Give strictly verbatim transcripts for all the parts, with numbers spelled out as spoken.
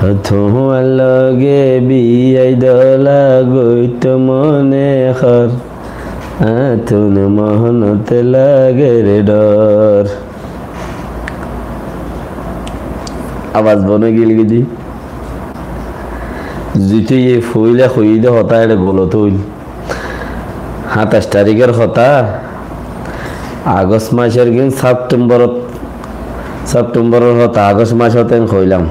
Tuáñr loge biyai dola goitto mone hor, atún mohnot lager dor. Abas bon ói giyói de. Zitu ye foila hoiyé de hotá ere golot óil. Háñtaic tarikor hotá, Agost macor gín Septemborot, Septemboror hotá Agost macot en hoilam.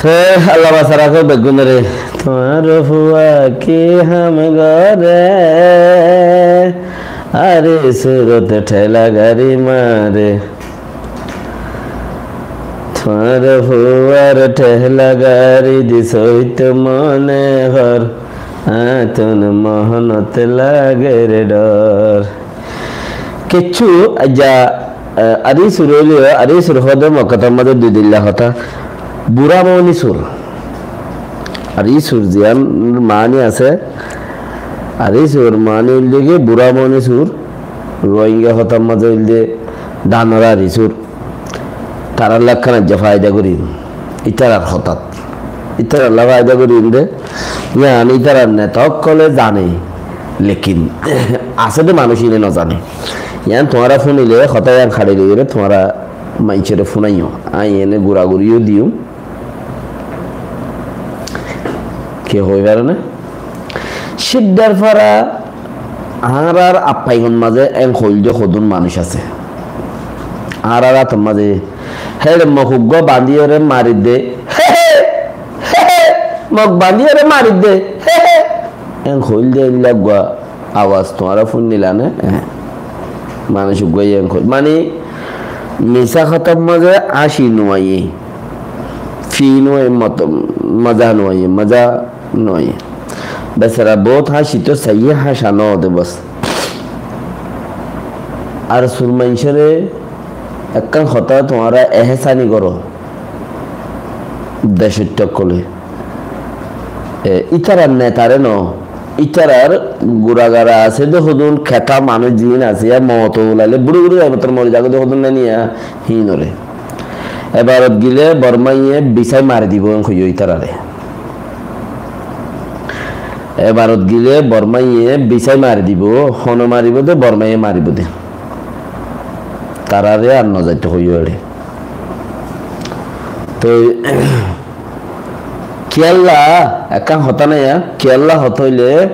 Te Allah basai rakók beggúnore. Tuáñr fua ki ham gore, Ari surot thela gari mare. Tuáñr fuar thela gari di sóito mone hor, atún mohnot lager dor. Kessú aijja, eh, Ari sur óile, Ari sur hoó de Mokkatar mazé dui dilla hotá. Bura moni sur. Ari sur ziyán mani asé, Ari sur mani óilde ki bura moni sur. Rohingya hotár mazé óilde danor Ari sur. Tarár lá ekkán aijja faida gorí, ítarar hotát. Ítarar lá faida gorí de, yián ítarar neta ókkole zane, lekin asé de manúic íne no zane. Yián tuáñra fúnile, hotá yián haçi loiyóre tuáñra maincóre fúnaiyó. Añí ene guraguriyó diyum. Kiyé hoi fare né? Siddar fara añárar appaihon mazé en hoil de hodún manúic asé. Añárar átor mazé héçe mok uggúa bandíyore maridde. Hé hé! Hé hé! Mok bandíyore maridde. Hé hé! En hoil de eilla uggúa abas tuáñra fúnnila né? Eh. Manúic uggúa en hoil. Mani, misá hotár mazé háñci no aiyé. Fi no aiyé, mot-, maza no aiyé, maza no aiyé. Besara bout háñcito saiyé, háñca no de bos. Ar sur maincóre ekkán hotá tuáñra ehésani goró. Decóitta ókkole. E, ítarar netare no, ítarar guragara asé de hodún keta manúic ziín asé, ya moto ulaile buri buri zaibo, tor mori zagói de hodún neniya híinore. Ebarot gile Bormaiye bisái mari dibo en hoiyó ítarare. Ebarot gile Bormaiye bisái mari dibo, hone maribo de Bormaiye maribo de. Tarare ar no zaito hoiyó ere. Toi Kiyólla, ekkán hotá naiya, kiyólla hotá óile,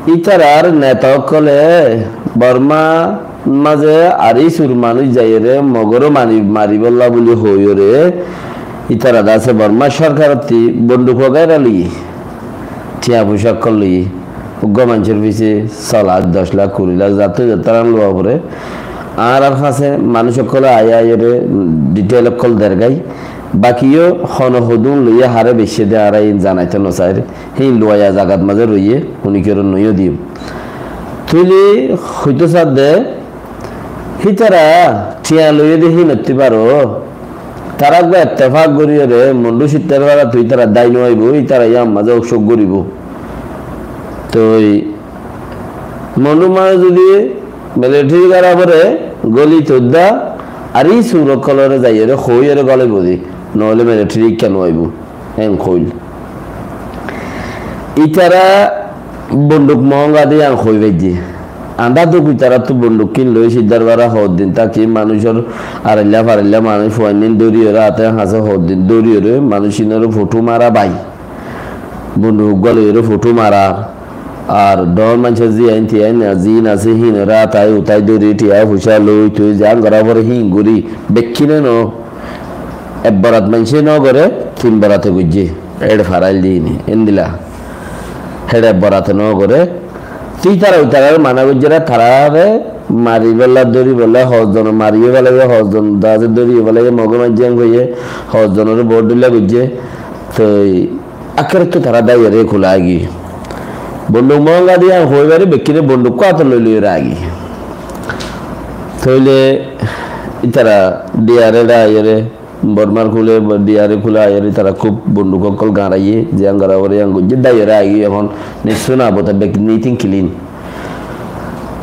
ítarar neta ókkole Bormá mazé Ari sur manúic zaiyóre Mogoré mari-, maribólla buli hoiyóre, ítara dase Bormá sorkarottí bonduk wagaira loiyé, thiañ fucá ókkol loiyé. Uggúa maincór fisé só lak, doc lak, kuri lak, zattú zettó ran luwa foré. Añárar hañsé manúic ókkole aiyá aiyóre detail ókkol dergái. Baki yó hone hodún loiyé, haré beiccé de añára iín zanaitó nosair. Híin luwaiya zagat mazé roiyé, unikiyóre noiyó diyum. Tuili hoitó sadde, hítara thiañ loiyé de híin ottí baro. Tará uggúa ettefak goríyoré, Mondhú Sittar Fara ttu ítara dái no aibó, ítara yían mazé óuk cóuk goríbo. Toi Mondhú mazé zudi militeri gara foré, góli toddá, Ari sur ókkolóre zaiyoré, hoóiyoré gólaibo de, noóile militeri ikká no aibó, héen hoóil. Ítara bonduk moónga de yían hoói faijjé. Añdá duk ítarattu bonduk kín loi Siddar Fara hoddin táki, manúicor arailla farailla manúic fuainnín dóriyoré, até hañsé hoddin dóriyoré, manúic ínoré fothu mara bái. Bonduk uggúa loiyoré fothu mara. Ar dhoóñr maincór zíain tiain, ziín asé híinoré atai utai dóri, thiañ fucá loi tui zián gorá foré híin gorí, bekkíne noó. Ek borat maincé nógoré, tin borate goijjé. Éçe farail de híine, endila. Héçe borate nógoré. Te ítara ítararé mana goijjé ré, taráre maribólla, dóribólla, hoózzone mariyó félaiye, hoózzone dase dóriyó félaiye, Mogé maijjé en hoiyé, hoózzonoré boóut dhoilla goijjé. Toi ákerottú tará dáiyoré kula aigiyói. Bonduk moónga de yían hoói fari, bekkíne bonduk kó átot loi loiyoré aigiyói. Tóile ítara diyaré aiyóre, Bormár kúle, diyaré kúle aiyóre ítara kúb bonduk ókkol gañraiyé, ziyán gorá foré yían goijjé, dáiyoré aigiyói ehón, nissú na bota bek nitin kilin.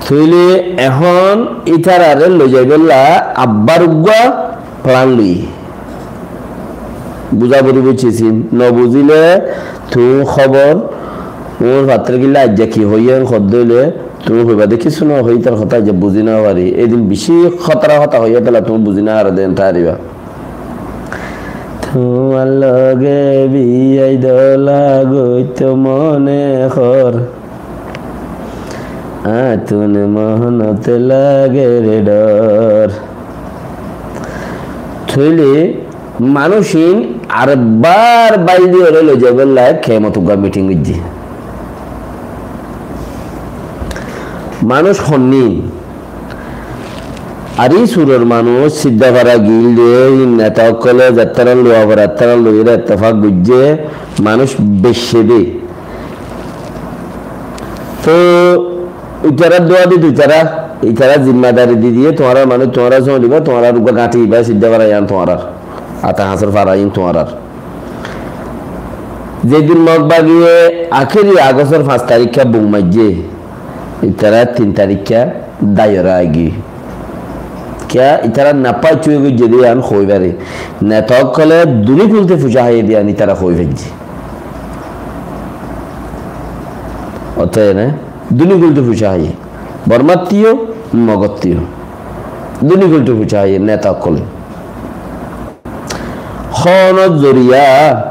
Tóile ehón ítararé loizaibólla abbár uggúa plan loiyé. Buzá foribó, císin. No buzíle tuñí hóbor, tuñí fattór killa aijja ki hoiyé hoddé óile, tuñí hoibá de kissú no hoi, ítar hotá aijja buzí no fari. Édin bicí hótara hotá hoiyé, hétolla tuñí buzí no faro de, enta faribá. Tuáñr loge biyai dola goitto mone hoór, añtune monot lager dór. Tóile manúic-ín arekbar báil diyóre loizaibólla kemot uggúa miting goijjé. Manúic honnúa? Ar í suror manúic, Siddafara gil de, í neta ókkole zettára luwa fore, ettára loiyóre ettefak goijjé, manúic beicce de. Tóu ítara dua di, ítara, ítara zimmadari di diye, tuáñrar manúic tuáñra sómaiba, tuáñrar uggúa gañthi iba, Siddafara yián tuáñrar, Ata Hañsor fara yián tuáñrar. Zedin Mog bagiye akéri Agostor fañs tarikka bum maijjé, ítara tin tarikka daiyora aigiyói. Kiyá? Ítara nafáic ói goijjé de yián hoi fare. Neta ókkole duni kulti fucá háiye de yián ítara hoi faijjé. Ótoye né? Duni kulti fucá háiye. Bormattú yó, Mogottú yó. Duni kulti fucá háiye neta ókkole. Honor zoriya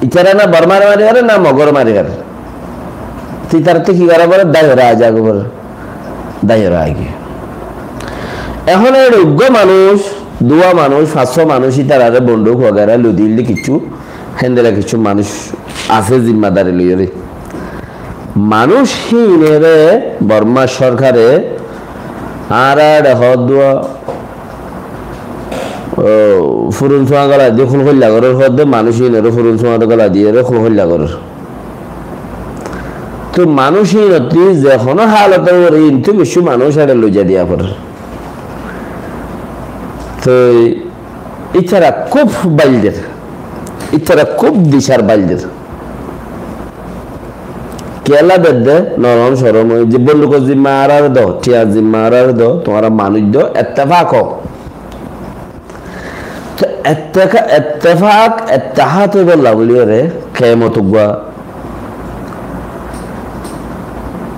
ítara na Bormare mari fare, na Mogore mari fare. Tóu ítarattú ki gora fore? Daiyora aza gora fore. Daiyora aigiyói. Ehón ere uggúa manúic, duwa manúic, fañs só manúic ítarare bonduk wagera loi dile kissú, héndilla kissú manúic asé zimmadari loiyóre. Manúic híinore Borma sorkare añára ere hoddúa, ó, furun suañ gola di húl hoilla gorer hoddé, manúic híinore furun suañ gola diyóre húl hoilla gorer. Tóu manúic híinottú ze honó halotor uore híinttú bicí manúic ere loiza diya forer. Tóu ítara kúb báil der, ítara kúb dicar báil der. Kiyólla der de, norom sorom ói, ze bondukor zimma añárare do, thiañr zimma añárare do, tuáñra manúic do, ettefak ó. Tóu etteka-, ettefak, ettehad óibolla buliyóre, kemot uggúa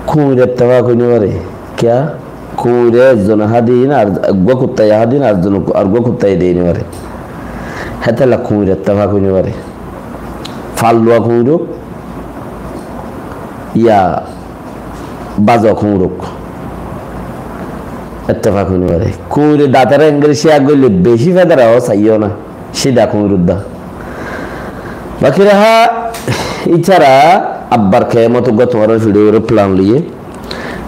kuñir ettefak ói no fare. Kiyá? Kuñire ezzone há din, ar uggúa kuttaye há din, ar zone, ar uggúa kuttaye dei no fare. Hétolla kuñir ettefak ói no fare. Falluwa kuñir ók, ya bazuwa kuñir ók, ettefak ói no fare. Kuñire datore engori ciyá goille beci fedara ó saiyó na, cida kuñir udda. Baki raha ítara abbar kemot uggúa tuáñrar fiçe uore plan loiye.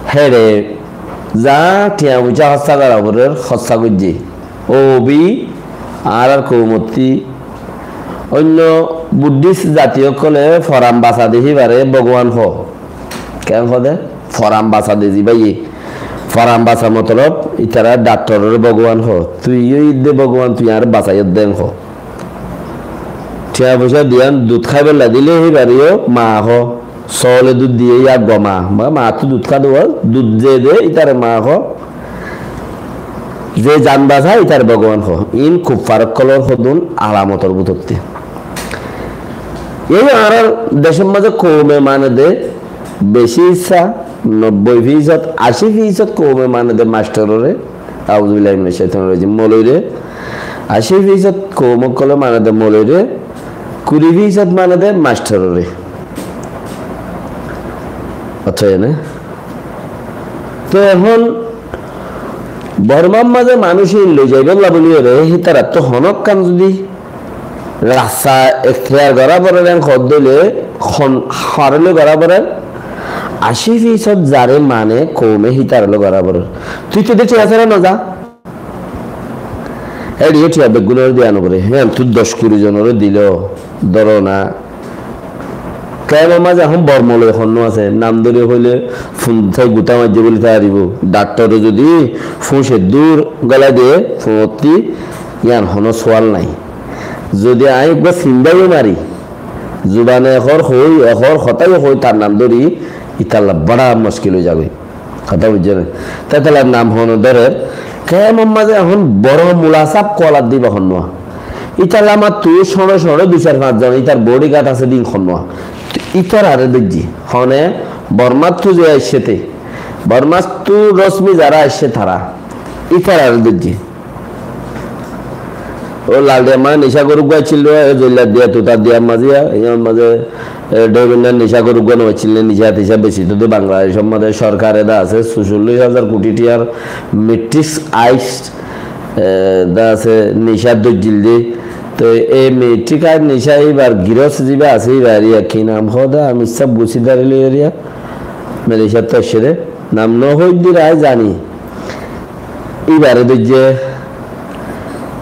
Héçe za thiañ foicá hóssa gora forer, hóssa goijje. Ó bi añárar koumottú oinno Buddhist zati ókkole foran basa de híbare Bhogoban hoó. Ken hoó de? Foran basa de zibáye. Foran basa motolob ítara dhaktorore Bhogoban hoó. Tui yó idde Bhogoban, tui añáre basaiyós de en hoó. Thiañ foicá diyan dud háibolla dile híbareyó ma hoó. Sóole dud diye yá goma. Ma, mattú dud há de uwá, dud ze de, ítare ma hoó. Ze zan basa, ítare Bhogoban hoó. Iín kuffar ókkolor hodún alamotor bútottú. Ei añárar decór mazé koume mane de beci hissá, nobboi fisót, ací fisót koume mane de mastorore, auzubillahi minac caitanir rajim, moloire, ací fisót koum ókkole mane de moloire, kuri fisót mane de mastorore. Accá, ene? Te ehón Bormar mazé manúic ín loi zaibolla buliyóre, hítarattú honókkan zudi rasta ektiyar gorá forer en hoódde óile, hon, hoóre loi gorá forer, ací fisót zare mane koume hítare loi gorá forer. Tui to de thíya sára no za. Héçe yó thíya beggúnore diya no fore. Híyanttú doc kuri zonore dilo, dóro na. Kemor mazé ehón bor moloi honnúa asé, nam dóri hoilé fun tái gutá maijjé buli tái faribó. Dhaktore zudi fúñce dur gólai de, funottí yián honó suwal nái. Zudi aññí uggúa sindá yó mari, zubane ehór hoi, ehór hotá yó hoi, tar nam dóri, ítalla bára muckil ói zagói. Hotá buijjó né? Tétalla nam hone dórer, kemor mazé ehón boro mula saf kualar diba honnúa. Ítalla mattú cóñço cóñço dui sair fañs zon, ítar bodigard asé din honnúa. Ítarare dóijje. Hone Bormattú ze aiccé te. Bormattú rosmi zara aiccé tara. Ítarare dóijje. Ó lal diya ma nicá gorugga accíl, e zoilla diya tuta diya maziya, iyar maze, e, dhoibinna nicá gorugga no accíl, nicá ticá beci to de Bangladecor maze sorkare da asé, sucallic házar kuthi tiyar mitrik aic E, dá asé, nicá dóijjil de. Toi e mitrik aic nicá íbar giros ziba asé, íbar iya ki nam hoó de, ami sab gusi dari loi eriya. Malaysiattú aiccé de. Nam no hoóidde rai zani. Íbare dóijje.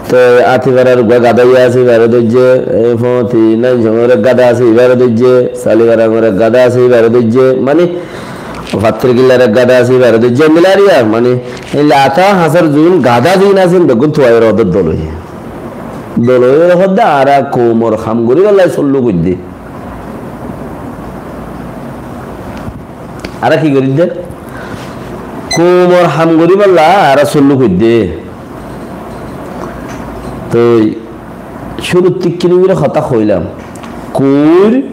Toi Atifarar uggúa gada iya asé, íbare dóijje. E Foti Nainsoñor ek gada asé, íbare dóijje. Salifarangor ek gada asé, íbare dóijje. Mani, Fattirkillar ek gada asé, íbare dóijje. Milariya, mani, Ei lata hañsar zun gada zin asé, beggún tuwai rodor dol óiye. Dol óiye hoódde, añára koumor ham goríballá sollu goiddé. Añára ki gorídde? Koumor ham goríballá añára sollu goiddé. Toi cúrut tikkinibire hotá hoilam. Kuir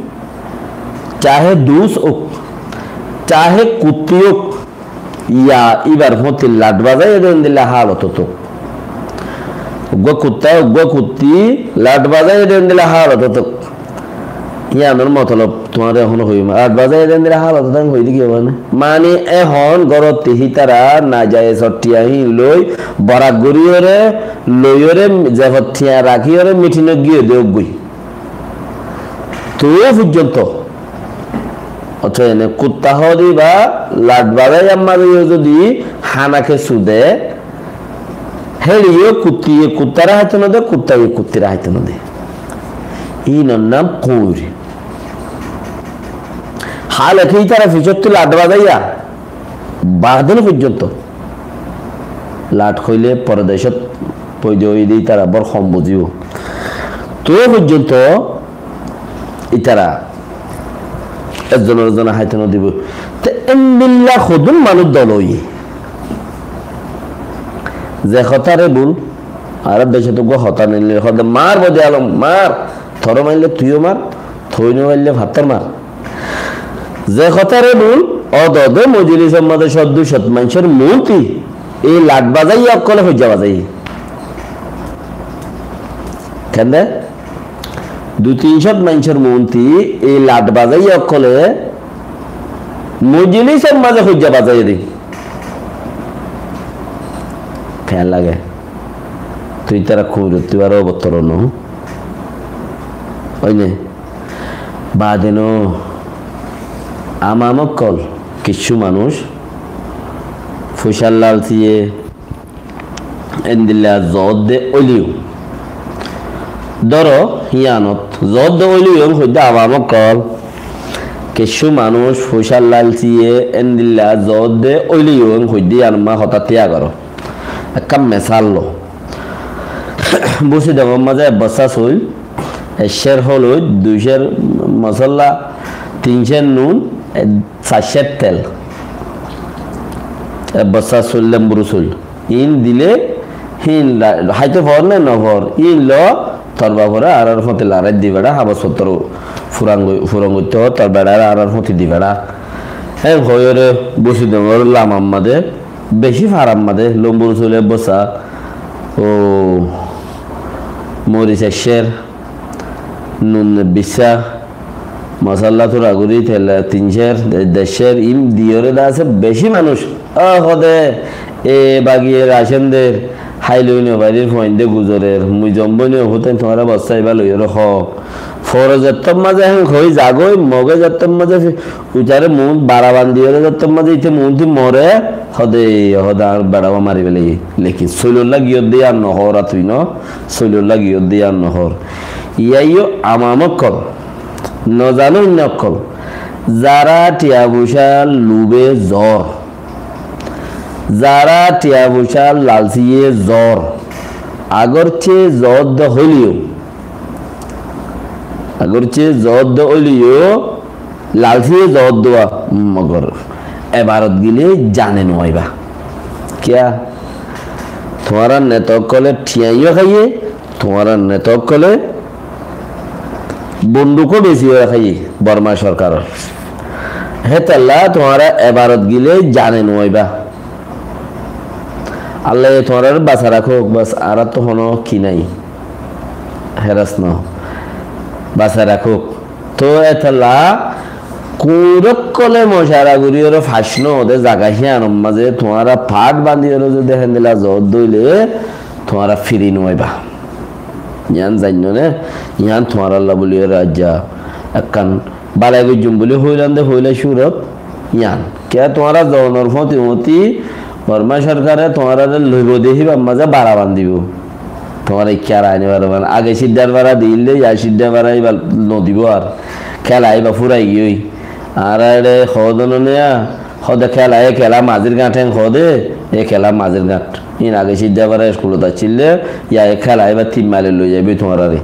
cahe dus ók, cahe kutti ók, Iya, íbar fóti lat bazaiye de endilla hálot ók. Uggúa kutta, uggúa kutti lat bazaiye de endilla hálot ók. Iyanor motolob tuáñre ehón hoiyum. Lat bazaiye de endilla hálot ók, hoiyí de ki mane? Mane ehón górot hítara najaiyez thiañ hín loi, borak goríyore, loiyore, ze fot thiañ rakíyore, mitinot giyé de uggúa. Tuú foijjonto. Oto ene kutta hoóde ba, lat bazai amma de yó zodi hana kessú de, héçe yó kutti yó kuttare háito no de, kutta yó kuttire háito no de. Inor nam kuir. Hale ki ítara fisottú lat bazaiya, badin foijjonto. Lat hoile pordecot foida óiye de ítara bor hom buzibo. Tuú foijjonto ítara ekzonor ekzone háito no dibo. Te endilla hodún manúic dol óiye. Ze hotáre bul, añárar decot uggúa hotá nile hoóde, "Mar bodi alom, mar, tore maille tuiyo mar, tui no maille fattór mar." Ze hotáre bul, ódode mojilisor maze cót dui cót maincór muúnti, ei lat bazaiya ókkole hoijja bazaiye. Kende? Dui tin cót maincór muúnti, ei lat bazaiya ókkole mojilisor maze hoijja bazaiye de. Keén lage? Tui ítara kuirottú baro bottor no. Óine? Baade no, amam ókkol, kessú manúic, foicár lalsiye, endilla zoódde óileyo. Dóro, híyanot, zoódde óileyo hoidde amam ókkol, kessú manúic, foicár lalsiye, endilla zoódde óileyo hoidde híyanot ma hotá tiya goró. Ekkán mesal lo. Busidongor mazé ek bossá soil, ek ser holoid, dui ser mosolla, tin ser nun, e, sair ser tel. Ek bossá soil, lembur soil. Iín dile, híin la-, háito for né no for, iín lo, tor bafore añárar fóti larai di beça, habos fottor furan goi-, furan goitte ho, tor beçare añárar fóti di beça. Hén hoiyore Busidongor lamar mazé, Beci farar mazé lombur sule bosa, o moris ek ser, nun bissa, mosolla tura guri, tel tin ser, de-, der ser, im diyore de asé beci manúc. O hode, e bagiye racen der, hái loi no farir, fuainde guzorer, mui zom boi no, huten tuáñra bossa iba loiyore ho. Fore zettót mazé hén hoi zagoi, moge zettót mazé fi-, uitare muúnt bara bandiyore zettót mazé ite muúnti more, hode, hode añár beçawa mari félaiye. Lekin soilolla giyódde yían no hoór, ar tui no, soilolla giyódde yían no hoór. Yíaiyó amam ókkol, no zano inna ókkol, zara tiya foicá lube zor, zara tiya foicá lalsiye zor, agorce zor de hoileyo, Agorce zor de óileyo, lalsiye zor de wa, mogor ebarot gile zane no aiba. Kiya? Tuáñrar neta ókkole thiañ yó háiye, tuáñrar neta ókkole bonduk ó besi yó háiye Borma sorkaror. Hétolla tuáñra ebarot gile zane no faiba. Allaye tuáñrare basai rakók, bas, añárattú honó ki nai, héras no, basai rakók. Tóu étolla kuñir ókkole mocawara goríyoré fac no de zaga híyanor mazé tuáñra fath bañdíyoré zodi héndilla zoór dóile tuáñra firi no faiba. Yián zainnó né, yián tuáñralla bóliyoré aijja ekkán balai goijjum bóli hoilam de foila cúrot yián. Kiyá tuáñra zonor fóti fóti Borma sorkare tuáñrare loibo de híbar mazé bara bañdíbo. Tuáñra ikká ar aini faro na. Age ciddar bara diíl de, yá ciddar bara íba no dibo ar. Kéla íba fúrai giyói. Añára eçé hoó de no né, hoó de kéla, e kéla mazir gañth en hoó de, e kéla mazir gañth. Ín age ciddar bara eskulot accíl de, yá e kéla íba tin maile loi zaibói tuáñrare.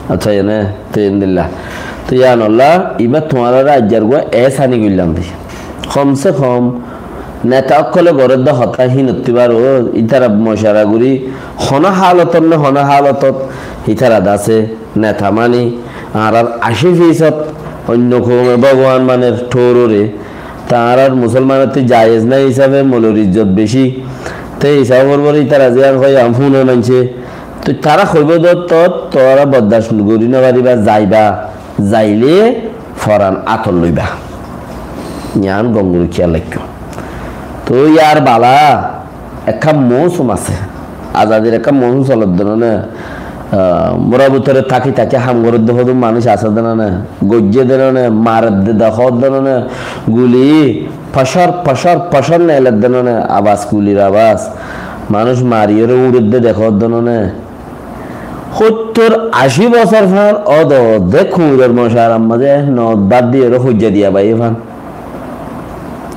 Accá, ene, te endilla. Te yíanolla, íba tuáñrare aijjar gua e sani goillám de. Kom se kom, neta ókkole gorédde hotá hínottú baro, ítara mocawara gorí, honó halotot né honó halotot, ítara dase neta mani, añárar ací fisót oinno koume Bhogoban maner, thóorore, te añárar musolmanottú jayez nái hísabe molor izzot beci, te hísabe forbore ítara ziyán hoó yián fúne maincé, te tará hoibó de tót, tuáñra bordac gorí no fariba, zaiba. Zaile foran átot loiba. Yián gom gorí kiyal raikkó. Tóu yar bala ekkán mousum asé. Azadir ekkán mousum soler de no né, ah, mura bútore táki táki ham gorédde hodún manúic asé de no né, goijjé de no né, maredde de hoódde no né, guli pocór, pocór, pocór neeledde no né, abas, gulir abas. Manúic mariyóre úñçedde de hoódde no né. Hóttor ací bosór fán ódode kuñiror mocarar mazé noot bad diyoré hoijja diya baiyé fán.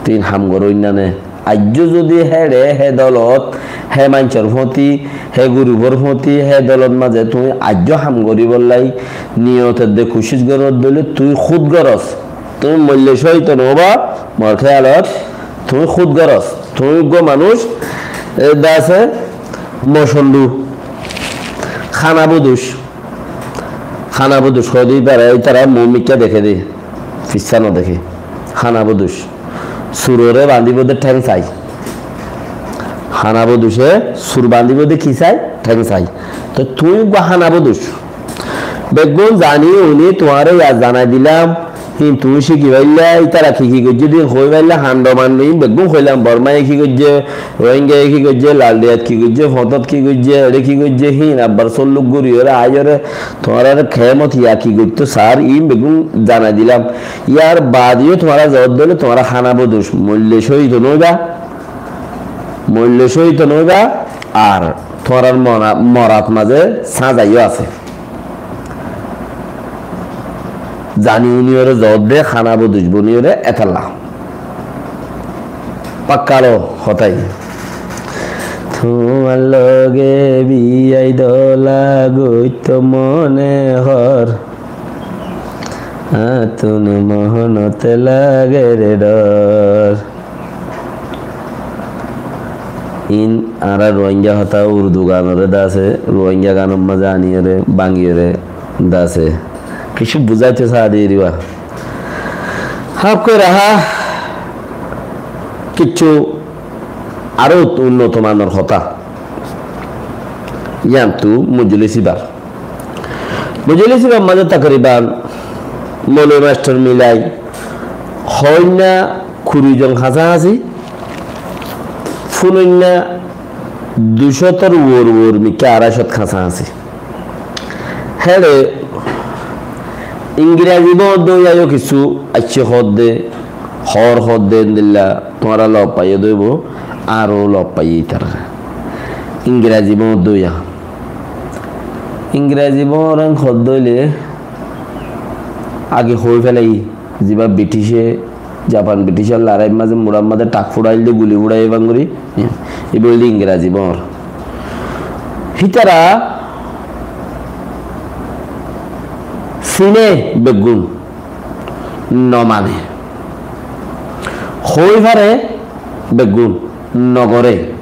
Tin ham goróinna né. Aijjó zodi héçe hé dolot, hé maincór fóti, hé gurufór fóti, hé dolot mazé tuñí aijjó ham goríbollá niyot edde kucíc goródde óile tuñí kút goros. Tuñí moille cóhid noóiba, mor kéyalot, tuñí kút goros. Tuñí uggúa manúic, e, de asé, mocondú, hána buduc. Hána buduc hoóde ítara, ítara muúmikká deké dé, fissá nodeké. Hána buduc. Suroré bañdíbo dé théng sai. Hána buducé sur bañdíbo dé ki sai? Théng sai. Toi tuñí uggúa hána buduc. Beggún zani uni tuáñre yad zanai dilam. Hín tuñí cíki faillá, ítara ki ki goijjé de hín hoói faillá, hando mando hín beggún hoilám, Bormaye ki goijjé, Rohingyaye ki goijjé, Laldiyat ki goijjé, Foñtot ki goijjé, eçé ki goijjé, hín abbar sólluk goríyoré aiyóre, tuáñrare kemot ya ki goittó saár, hín beggún zanai dilam. Yar baade yó tuáñra zoór dóile tuáñra hána buduc, moille cóhid noóiba, moille cóhid noóiba, ar tuáñrar mora-, morat mazé sáñza yó asé. Zani uniyoré zoór de, hána buduc boniyoré étalla. Pakkalo hotá. Tuáñr loge biyai dola goittó mone hoór, atún mohonot lager dhor. Iín añára Ruáingga hotá Urdu ganoré de asé, Ruáingga ganor mazé aniyoré, báñgiyoré de asé. Kessú buzáito saá de iriba. Háf gorí raha kessú aró unnoto manor hotá. Yíantu mojolisi bar. Mojolisi bar mazé takriban moulovi mastor milai hoóinna kuri zon hañsahasí, fúnoinna dui cótor uor uor mikká aráicót hañsahasí. Héçe Ingrazi bóut dóiya yó kissú aiccé hoódde, hoór hoódde endilla tuáñra lof faiyé dóibo, añára lof faiyé ítarare. Ingrazi bóut dóiya. Ingrazi bóut en hoódde óile age hoói félaiyi, zibá Britice Japan Briticor lorair mazé murar mazé thak fúçail de, guli fúçai ibá gorí, ibá óilde Ingrazi bóut. Hítara sine beggún, no mane. Hoói fare beggún, no goré.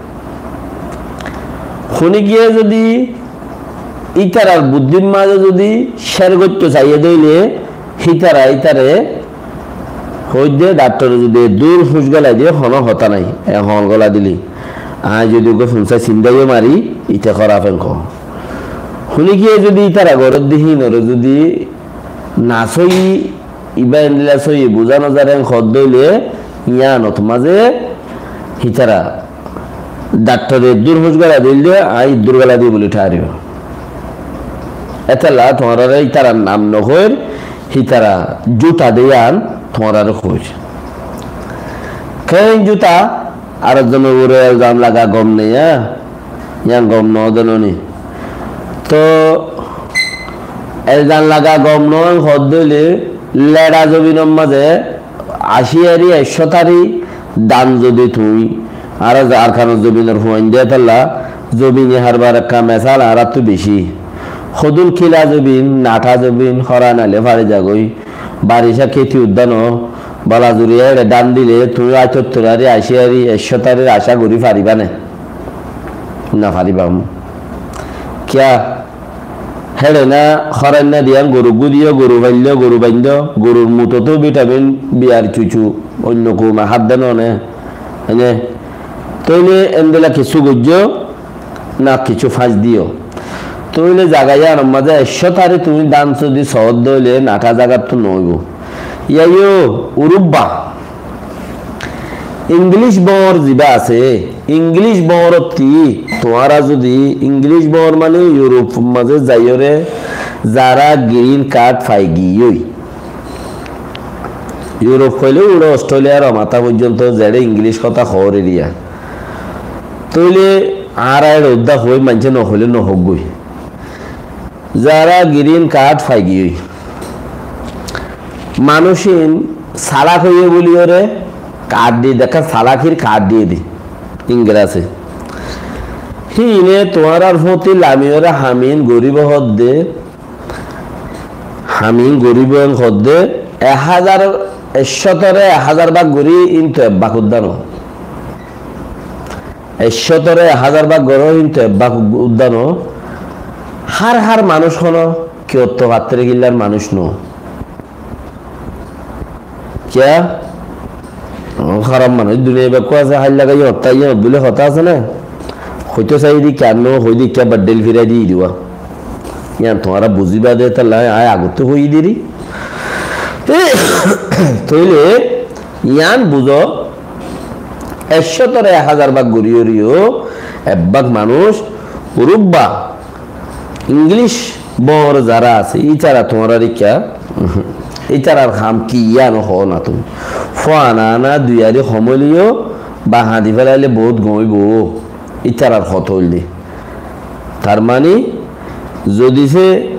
Fúnikiye zodi ítarar buddír mazé zodi cér goittó saiyé dé óile, hítara ítare hoóidde, dhaktore zodi eddúr fúñc golai diye, honó hotá nái, e hoóñl golai dile. Aññí zodi uggúa funsá sindáiyo mari, íte hóraf en hoó. Fúnikiye zodi ítara goródde híinore zodi nasóiyi, ibá endilla sóiyi buzá nozar en hoódde óile, yíanot mazé hítara dhaktore eddúr fúñc golai dile dé, aññí eddúr golai diyí buli tháribo. Étella tuáñrare ítarar nam nohoóir, hítara zúta de yían tuáñrare hoóir. Keén zúta? Ar ekzonor uore elzam laga gom neiya, yían gom noó de noní. Toóu elzam laga gom noó en hoódde óile, leça zobinor mazé aci ari, ekcót ari dan zodi tuñí, ar Arkanor zobinor fuain de étella, zobin hárbar ekka mesal añáráttu bicí. Hodún kila zobin, nathá zobin, hóra naile fari zagói, baricá kéti uddá noó, bola zuriya héçe dan dile tuñí aitottor ari, aci ari, ekcót arir acá gorí faribá né? Nofaribá. Kiyá? Héçe na hórainna diyan goru gúdiyo, goru faillo, goru baindó, gorur mutottú vitamin B ar cucu oinno kouma hádde noó né? Ene? Tóile endilla kessú goijjó na kessú fáñs diyó. Tóile zaga yíanor mazé ekcót ari tuñí dan zodi soódde óile nathá zagattú noóibo. Yáiyo urubba. Inglíc boóñr zibá asé, Inglíc boóñrottí tuáñra zodi, Inglíc boóñr mani Iurup mazé zaiyóre zará girin kard faigiyói. Iurup hoilé uçé Ostréliya ar Romata foijjonto, zeçé Inglíc hotá hoór eriya. Tóile añára eçé uddá hoói, maincé nohoilé nohóggoi. Zará girin kard faigiyói. Manúic ín salak óiye bóliyoré kard diyé dé, ekkán salakir kard diyé dé, Ingrase. Híine tuáñrár fúñti lamiyoré ham ín goríbo hoódde, ham ín goríbo en hoódde, ek házar, ekcótore ek házar bák gorí íntu ek bák uddá noó. Ekcótore ek házar bák goró íntu ek bák uddá noó. Hár hár manúic honó kiyóttu fattóre killar manúic noó. Kiyá? Ó, háraf manúic duniyait bekkún asé, háilla gai yótta yót buli hotá asé ná? Hoitó saiyí de kiyá noó, hoói de kiyá baddil firai di diba. Yían tuáñra buzíba de, étella aññí agottú hoiyí deri. Tóile yían buzó, ekcótore ek házar bák gorí oriyó, ek bák manúic, urubba, Inglíc boóñr zará asé, ítara tuáñrar ikká, ítarar ham ki yían hoó na tuñí. Fúaña aná dui ari hom óileyo, ba hañdi félaile boóut gom óibo, ítarar hotá óilde. Tar mani, zodi sé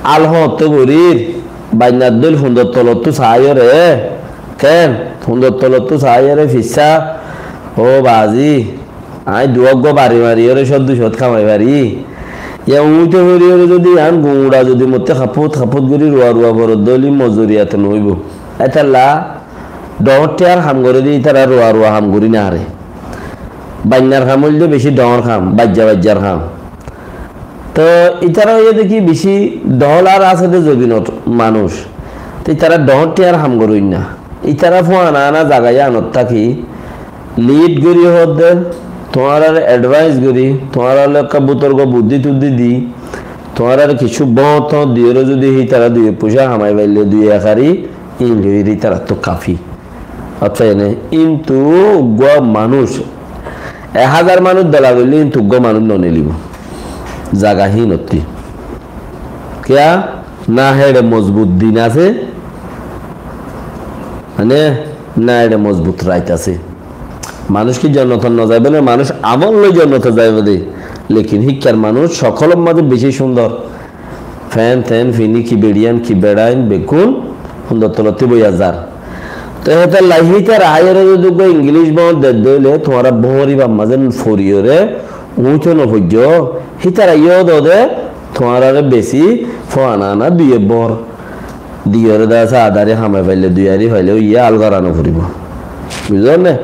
al hoñtté gorír, bainnar dóil fundor tolottú saáiyoré, keén? Fundor tolottú saáiyoré fissá, ó bazi, aññí duwá uggúa bari mariyoré cót dui cót kamai fari. Yá uñíto foriyoré zodi yián guñça zodi mottí happút happút gorí ruwa ruwa foredde óile mozuriyat noóibo. Étella dhoóñr thíyar ham goré de ítara ruwa ruwa ham gorí nofaré. Bainnar ham óilde bicí dhoóñr ham, baijja baijjar ham. Toóu ítara óiye de ki bicí dhoóñr ar asé de zobinor manúic. Toóu ítara dhoóñr thíyar ham goróinna. Ítara fúaña aná zaga yíanot táki lid gorí hoódde, tuáñrare edváis gorí, tuáñrare ekká butorgo buddí tuddí di, tuáñrare kissú bóñt tóñt diyoré zodi hítara dui poicá hamai faille dui ek ari, íin loiyóre ítarattú kafi. Ótfa ene, íntu uggúa manúic, ek házar manúic dola goillé íntu uggúa manúic nonilibó. Zaga híinottí. Kiyá? Na héçe mozbut din asé, mane, na héçe mozbut rait asé. Manúic ki jonnotot nozaibó né? Manúic amol loi jonnotot zaibó de. Lekin híkkar manúic sokólor mazé bicí cúndor. Fent-tent fini ki beçiyan ki beçain bekkún fundor tolottí boiya zar. Te hétolla hítara aiyóre zodi uggúa Inglíc bóñr dedde óile tuáñra bóñr íbar mazé foriyoré uñíto nofoijjó. Hítara yó dode tuáñrare besi fúaña aná dui ek bóñr diyoré de asé, adari hamai faille dui ari faile óiye, al gorá noforibó. Buzón né?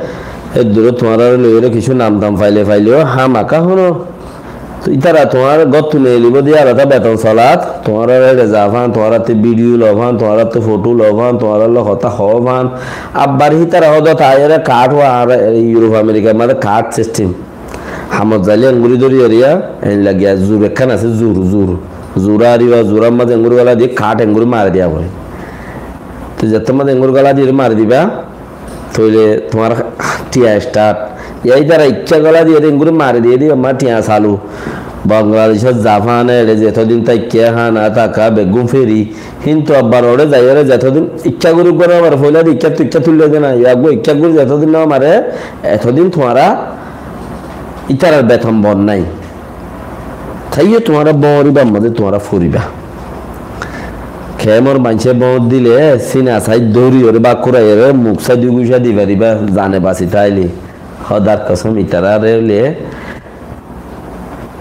Eddurót tuáñrare loiyóre kissú nam tam faile faileo hámaka hono. Toi ítara tuáñrar góttu neelibóu de añára beton solat, tuáñrare éçe zafán, tuáñrattú bídiyo lofán, tuáñrattú fotó lofán, tuáñralloi hotá hoófán. Abbar hítara hoóde taiyóre kaáth wa añára Yurop Amerikar mazé kaáth sistem. Hamot zaile enggúri dóri eriya, en lagiya zur ekkán asé, zur, zur. Zur ariba, zurar mazé enggúri gola diyé, kaáth enggúri mari diya foré. Toi zettór mazé enggúri gola diyé mari diba, tóile tuáñr thiañ start. Yá ítara ikká gola diyé de enggúri mari diyé de, ammá thiañ salu. Bangladecót, Zafane, éçe zetodin táikke hána táka beggún feri. Kintu abbar óre zaiyóre zetodin ikká gorí uggúa no mare, foila de ikká tu ikká tuilla de na, yá uggúa ikká gorí zetodin no mare, etodin tuáñra ítarar beton bon nái. Taiyó tuáñra bóñr ibar mazé tuáñra foriba. Kemor maincé bóñr dile, sina said dóri óre bak kuraiyóre, muk said gucá di fariba, zane basi táile. Hódar kosom, itarare óile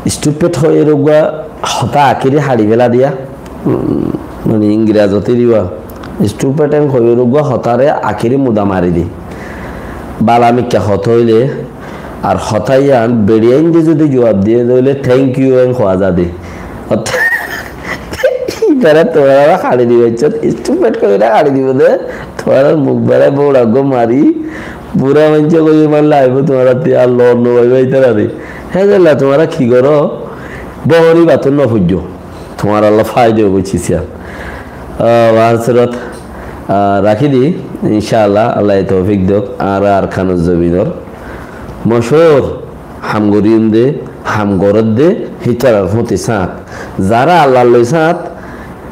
stupid hoiyóre uggúa hotá akiri haçi fela diya. Um, mane Ingrazot eriba. Stupid en hoiyóre uggúa hotáre akiri muda mari di. Bala mikká hotá óile, ar hotá yián beçiyain de zodi juab diye de óile thank you en hoó za de. Ítara tuáñrare haçi diba iccá, stupid hoiyóre haçi diba de, tuáñrar muk beçai bóra uggúa mari, bura maincé hoiye man laibo tuáñrattú ar lor no faiba ítarare. Hétolla tuáñra ki goró? Bóñr ibattú no foijjó. Tuáñralloi faida óibo, buijjó siyan. Ah, bahar surat, ah, rakí di, incá Allah, Allaye toufik douk, añára Arkanor zobinor mochúr ham goríyum de, ham gorér de, hítarar fúañti sáñt. Zará Allalloi sáñt,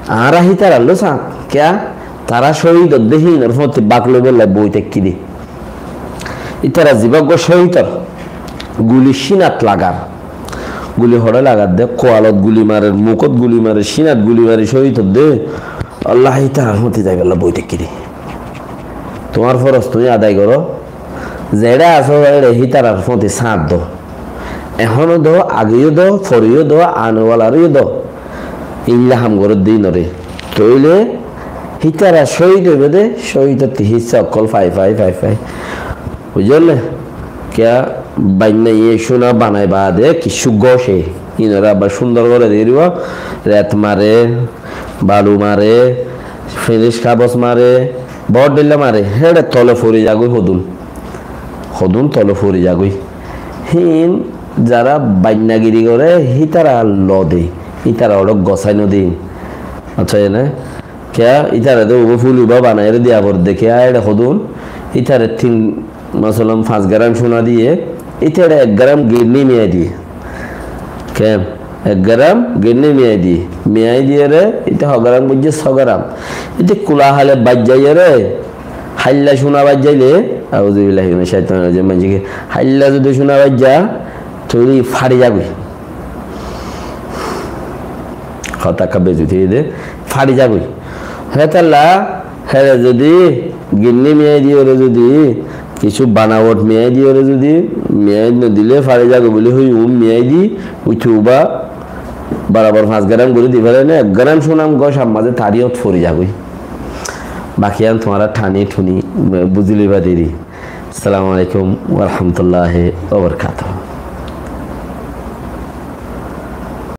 añára hítaralloi sáñt. Kiyá? Tará cóhid ódde híinor fúañti bák loibolla boi táikki de. Ítara zibá uggúa cóhid ór, guli cínat lagar. Guli hoçé lagar de, kualot guli marer, mukót guli marer, cínat guli marer, cóhid ódde. Allah hítarar fúañti zaibolla boi táikki de. Tuáñr foros tuñí adai goró. Zeçé asó éçe hítarar fúañti sáñt do. Ehóno do, ageyó do, foreyó do, anewalaróyó do. Ílla ham gorédde ínoré. Tóile hítara cóhid óibo de, cóhidottú híssa ókkol fai, fai, fai, fai. Buijjón né? Kiyá, bainnaye cúna banai baade kiccú góce. Ínoré abbar cúndor goré de eriba. Ret mare, balu mare, finic kabos mare, bóut dhoilla mare, héçe tole fori zagói hodún. Hodún tole fori zagói. Híin zará bainnagiri goré, hítara lo de, hítara óçe gosái no de. Accá, ene? Kiyá, ítara de ubo ful uba banaiyóre diya for de, kiyá, héçe hodún, ítare tin Masalan, fañs gram cúna diye, íte ek gram ginní miyai diye. Ken? Ek gram ginní miyai diye. Miyai diyére, íte ho gram buijjé, só gram. Íte kula hale baijjaiyére, háilla cúna baijjaile, auzubillahi minac caitanir rajim, maincé ki, háilla zodi cúna baijja, tóile fari zagói. Hotá ekka bejuti de, fari zagói. Hétolla, hére zodi ginní miyai diyóre zodi, kissú banawot miyai diyóre zodi, miyai no dile fari zagói buli hoi, um miyai di, uitu uba, barabor fañs gram gorí di félai né, ek gram cúna gosar mazé tariyot fori zagói. Bakiyan tuáñra thani thuni buzí loiba deri. Assalamu alaikum wa rahmatullahi wa barakatuhu.